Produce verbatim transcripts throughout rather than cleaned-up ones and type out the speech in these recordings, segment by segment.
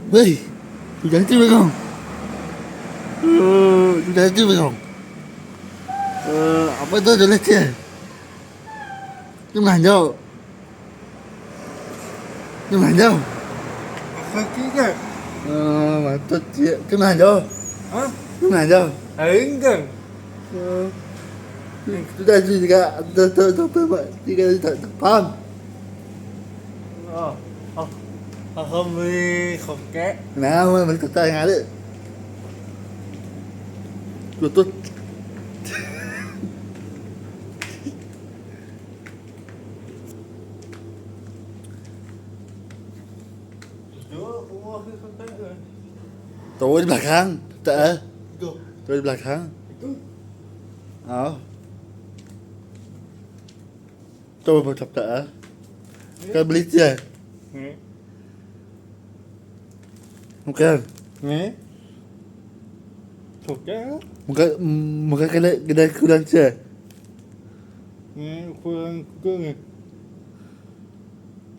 Weh, hujan tu belum? Eh, hujan tu belum? Eh, apa tu tulis dia? Tu mana? Tu mana? Apa tu? Eh, mata cik. Tu mana? Hah? Tu mana? Aingkan. Eh, tu dah juga. Tu, tu, tu, tu, tu, tu, tu, tu, faham? Oh, oh, aku beli koket. Nah, mau beli koket yang ada. Tutup. Itu, aku mau beli koket. Tahu di belakang, tak eh? Itu. Tahu di belakang. Itu. Oh. Tahu bercakap ah. Kau beli je. Hmm. Bukan. Ni. Bukan. Bukan, mm, bukan kedai, kedai kurang je. Ni kurang tu ni.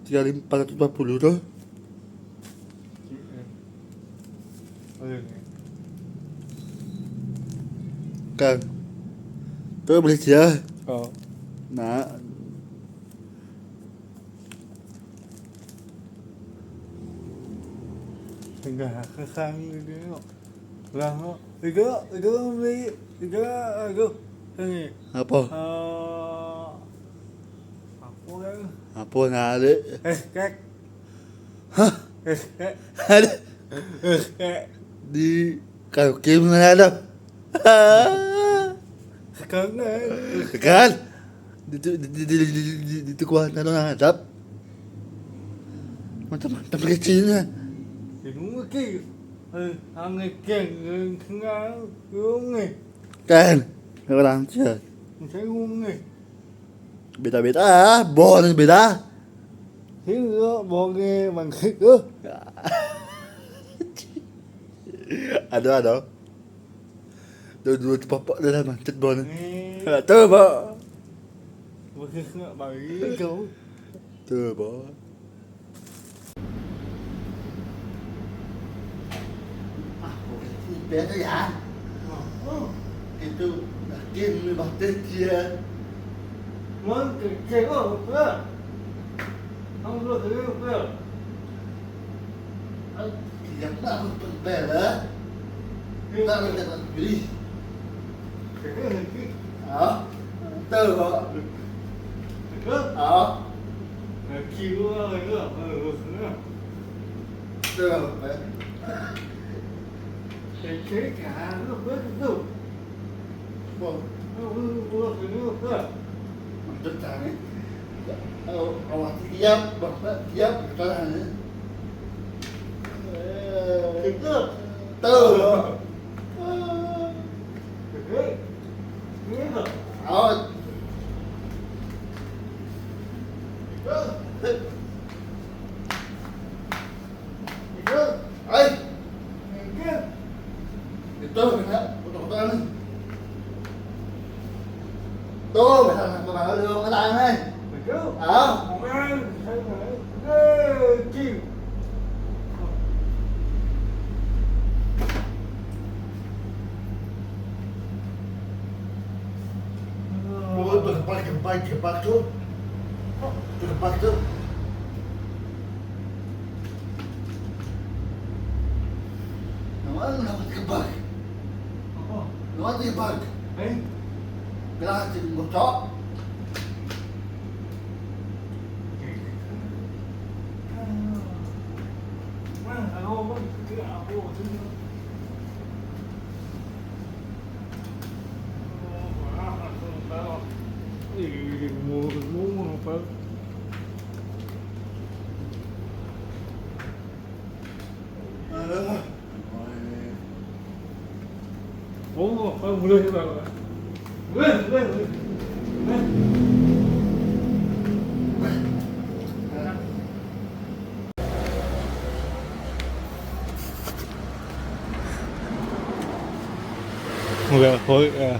Tiga ribu empat ratus empat puluh tu. Hmm. Oh, ya. Kan. Tu boleh je. Oh. Nak. Tengah khang gitu. Lah, itu, itu beli, itu, itu, sini. Apa? Eh, apa kan? Apa nak ada? Eh, kek. Hah? Eh, kek. Ada? Eh, kek. Di karaoke mana ada? Sekarang kan? Kan? Di tu, di, di, di, di, di, di tu kuah nak nak hadap. Macam, macam kecilnya. Di rumah ke? Eh, ang keng, eh, tengah, rumah. Kan? Orang je. Saya rumah. Beda-beda ah. Bon beda. Sini tu, bon ke, bangkit tu. Ada, ada. Dua-dua tu papa dah lah mantap bon. Hmm. Tak tahu, Pak. Bangkit nak balik tu. Tu, Pak. Ah, boleh sih, biar tu ya. Oh, oh. Itu, yakin ni batin dia. Mon kecil kau, apa? Kamu dulu sendiri, apa? Ah, dia nak aku tempel, eh? Ini tak ada tempat beli. Hả? Tư hả? Hả? Hả? Tư hả? Ủa? Ủa, ủa, ủa, ủa. Mà chắc chắn ấy. Ờ, ờ, thì giáp, bật giáp, cái này. Tư hả? Rồi. Ấy. Itu, benar. Betul, betul. Tuh, benar, benar, benar, benar, benar, benar. Betul. Hả? Benar. Ê, chịu. Ôi, tôi phải, phải, phải, tôi. Tôi phải, tôi. Nó nói là tôi phải. Nó nói tôi phải. Ê. Cái đó thì một chó. Ủa, phải mười lăm. Một khối, à.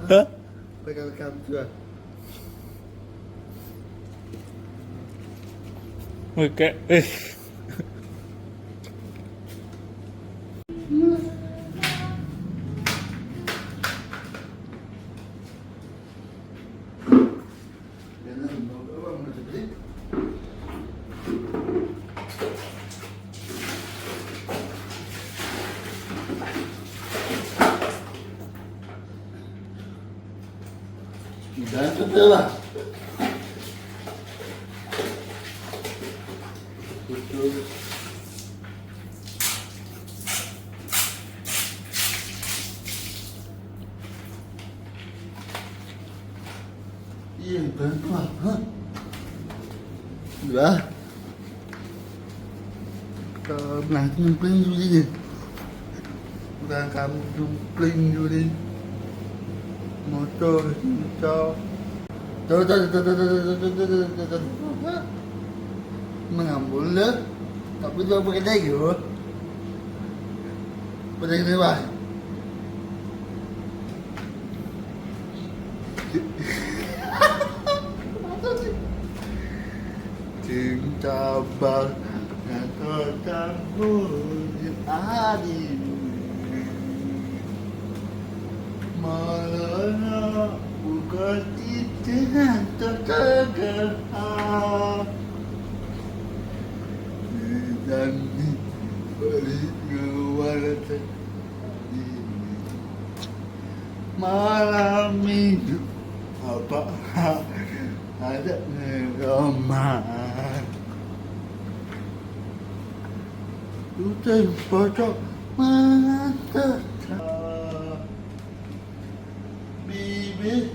Hả? Welcome to. Oke, eh. Dan setelah itu, iya, dan setelah, hah? Udah. Kalau nah, nyemplung dulu ni. Bukan kamu nyemplung dulu ni. Motor, motor. Tuh, tuh, tuh, tuh, tuh, tuh, tuh, tuh, tuh, tuh, tuh, tuh. Mengambul dah. Tapi dia pakai daya. Pakai daya. Cinta bang yang tercampur di hari. Malah bukan cinta yang tertega. Dan diberi keluar dari malam minggu. Apa ada ngeroman? Udah foto mata bibir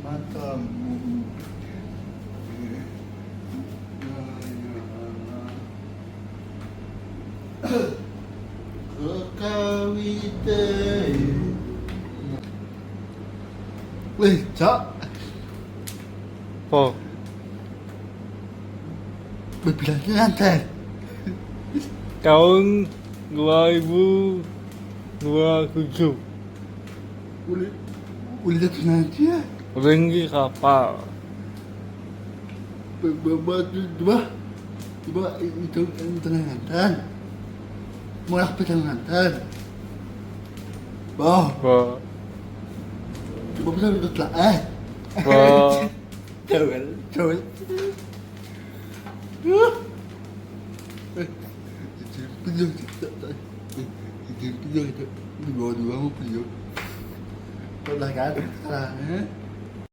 matamu. Kekawite. Weh, Cok. Oh. Berbilangnya nanti. Tahun dua ribu dua puluh tujuh. Uli, uli jatuh nanti ya. Uli kapal. Coba, coba, coba itu, itu ngantan. Mau apa ngantan? Boh. Boh. Coba bisa itu telah eh. Boh. Coba, coba. Izin pinjam, Cik. Izin pinjam, Cik. Di bawah dua mau pinjam. Udah kan sekarang, eh?